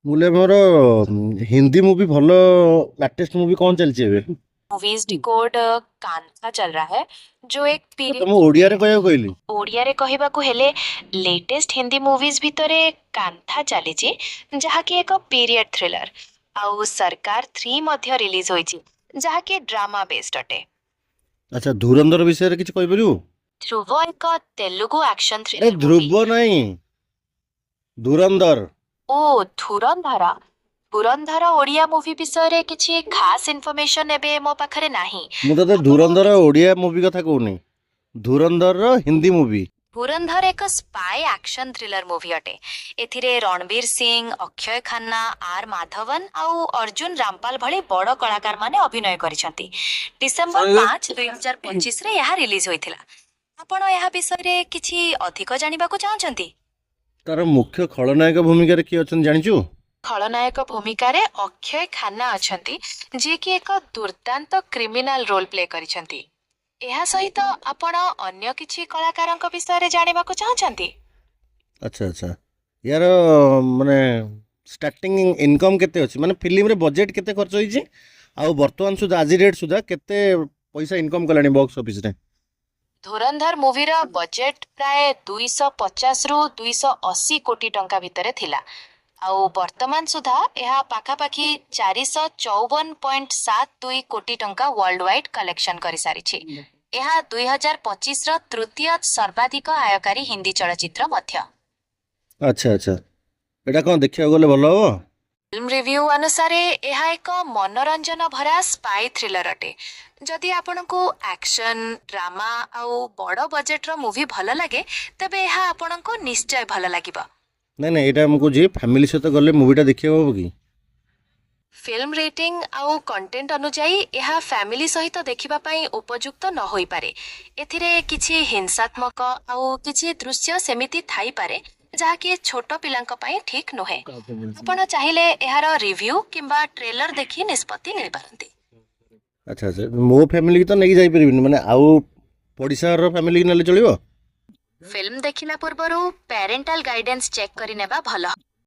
ମୁଁ କହିଲି ଆମର ହିନ୍ଦୀ ମୁଭି ଭଲ ଲାଟେଷ୍ଟ ମୁଭି କ'ଣ ଚାଲିଛି ଏବେ? मूवीज डिकोड कांथा चल रहा है, जो एक ତ ମୁଁ ଓଡ଼ିଆରେ କହିବାକୁ କହିଲି। ଓଡ଼ିଆରେ କହିବାକୁ ହେଲେ, ଲେଟେଷ୍ଟ ହିନ୍ଦୀ ମୁଭିଜ୍ ଭିତରେ କାନ୍ଥା ଚାଲିଛି, ଯାହାକି ଏକ ପିରିୟଡ଼ ଥ୍ରିଲର, ଆଉ ସରକାର 3 ମଧ୍ୟ ରିଲିଜ୍ ହୋଇଛି, ଯାହାକି ଡ୍ରାମା ବେସ୍ଡ ଅଟେ। ଆଚ୍ଛା, ଧୁରନ୍ଧର ବିଷୟରେ କିଛି କହିପାରିବୁ? ଧ୍ରୁବ ଏକ ତେଲୁଗୁ ଆକ୍ସନ ଆରେ ଥ୍ରିଲର ମୁଭି। ଧ୍ରୁବ ନାହିଁ, ଧୁରନ୍ଧର। ଓ, ଧୁରନ୍ଧର। ଧୁରନ୍ଧର ଓଡ଼ିଆ ମୁଭି ବିଷୟରେ କିଛି ଖାସ୍ ଇନଫର୍ମେସନ୍ ଏବେ ମୋ ପାଖରେ ନାହିଁ। ମୁଁ ତତେ ଆପଣ ଧୁରନ୍ଧର ଓଡ଼ିଆ ମୁଭି କଥା କହୁନି, ଧୁରନ୍ଧରର ହିନ୍ଦୀ ମୁଭି। ଧୁରନ୍ଧର ଏକ ସ୍ପାଇ ଆକ୍ସନ ଥ୍ରିଲର ମୁଭି ଅଟେ। ଏଥିରେ ରଣବୀର ସିଂ, ଅକ୍ଷୟ ଖାନ୍ନା, ଆର୍ ମାଧବନ ଆଉ ଅର୍ଜୁନ ରାମପାଲ ଭଳି ବଡ଼ କଳାକାରମାନେ ଅଭିନୟ କରିଛନ୍ତି। ଡିସେମ୍ବର 5, 2025ରେ ଏହା ରିଲିଜ୍ ହୋଇଥିଲା। ଆପଣ ଏହା ବିଷୟରେ କିଛି ଅଧିକ ଜାଣିବାକୁ ଚାହୁଁଛନ୍ତି? ତାର ମୁଖ୍ୟ ଖଳନାୟକ ଭୂମିକାରେ କିଏ ଅଛନ୍ତି ଜାଣିଛୁ? ଖଳନାୟକ ଭୂମିକାରେ ଅକ୍ଷୟ ଖାନ୍ନା ଅଛନ୍ତି, ଯିଏକି ଏକ ଦୁର୍ଦ୍ଦାନ୍ତ କ୍ରିମିନାଲ ରୋଲ ପ୍ଲେ କରିଛନ୍ତି। ଏହା ସହିତ ଆପଣ ଅନ୍ୟ କିଛି କଳାକାରଙ୍କ ବିଷୟରେ ଜାଣିବାକୁ ଚାହୁଁଛନ୍ତି? ଆଚ୍ଛା, ୟାର ମାନେ ଷ୍ଟାର୍ଟିଂ ଇନକମ୍ କେତେ ଅଛି? ମାନେ ଫିଲ୍ମରେ ବଜେଟ୍ କେତେ ଖର୍ଚ୍ଚ ହେଇଛି ଆଉ ବର୍ତ୍ତମାନ ସୁଦ୍ଧା, ଆଜି ଡେଟ୍ ସୁଦ୍ଧା କେତେ ପଇସା ଇନକମ୍ କଲାଣି ବକ୍ସ ଅଫିସରେ? ଧୁରନ୍ଧର ମୁଭିର ବଜେଟ୍ ପ୍ରାୟ 250ରୁ 280 କୋଟି ଟଙ୍କା ଭିତରେ ଥିଲା ଆଉ ବର୍ତ୍ତମାନ ସୁଦ୍ଧା ଏହା ପାଖାପାଖି 454.72 କୋଟି ଟଙ୍କା ୱାର୍ଲଡ ୱାଇଡ୍ କଲେକ୍ସନ୍ କରିସାରିଛି। ଏହା 2025ର ତୃତୀୟ ସର୍ବାଧିକ ଆୟକାରୀ ହିନ୍ଦୀ ଚଳଚ୍ଚିତ୍ର ମଧ୍ୟ। ଆଚ୍ଛା, ଏଇଟା କ'ଣ ଦେଖିବାକୁ ଗଲେ ଭଲ ହବ? ଫିଲ୍ମ ରିଭ୍ୟୁ ଅନୁସାରେ ଏହା ଏକ ମନୋରଞ୍ଜନ ଭରା ସ୍ପାଇ ଥ୍ରିଲର ଅଟେ। ଯଦି ଆପଣଙ୍କୁ ଆକ୍ସନ୍, ଡ୍ରାମା ଆଉ ବଡ଼ ବଜେଟ୍ର ମୁଭି ଭଲ ଲାଗେ, ତେବେ ଏହା ଆପଣଙ୍କୁ ନିଶ୍ଚୟ ଭଲ ଲାଗିବ। ନାଇଁ, ଏଇଟା ମୁଁ କହୁଛି, ଫ୍ୟାମିଲି ସହିତ ଗଲେ ମୁଭିଟା ଦେଖିବାକୁ ହବ କି? ଫିଲ୍ମ ରେଟିଂ ଆଉ କଣ୍ଟେଣ୍ଟ ଅନୁଯାୟୀ ଏହା ଫ୍ୟାମିଲି ସହିତ ଦେଖିବା ପାଇଁ ଉପଯୁକ୍ତ ନ ହୋଇପାରେ। ଏଥିରେ କିଛି ହିଂସାତ୍ମକ ଆଉ କିଛି ଦୃଶ୍ୟ ସେମିତି ଥାଇପାରେ, ଯାହାକି ଛୋଟ ପିଲାଙ୍କ ପାଇଁ ଠିକ୍ ନୁହେଁ। ଆପଣ ଚାହିଁଲେ ଏହାର ରିଭ୍ୟୁ କିମ୍ବା ଟ୍ରେଲର ଦେଖି ନିଷ୍ପତ୍ତି ନେଇପାରନ୍ତି। ଆଚ୍ଛା, ମୋ ଫ୍ୟାମିଲିକି ତ ନେଇକି ଯାଇପାରିବିନି, ମାନେ ଆଉ ପଡ଼ିଶା ଘରର ଫ୍ୟାମିଲିକି ନେଲେ ଚଳିବ? ଫିଲ୍ମ ଦେଖିଲା ପୂର୍ବରୁ ପ୍ୟାରେଣ୍ଟାଲ ଗାଇଡେନ୍ସ ଚେକ୍ କରିନେବା ଭଲ।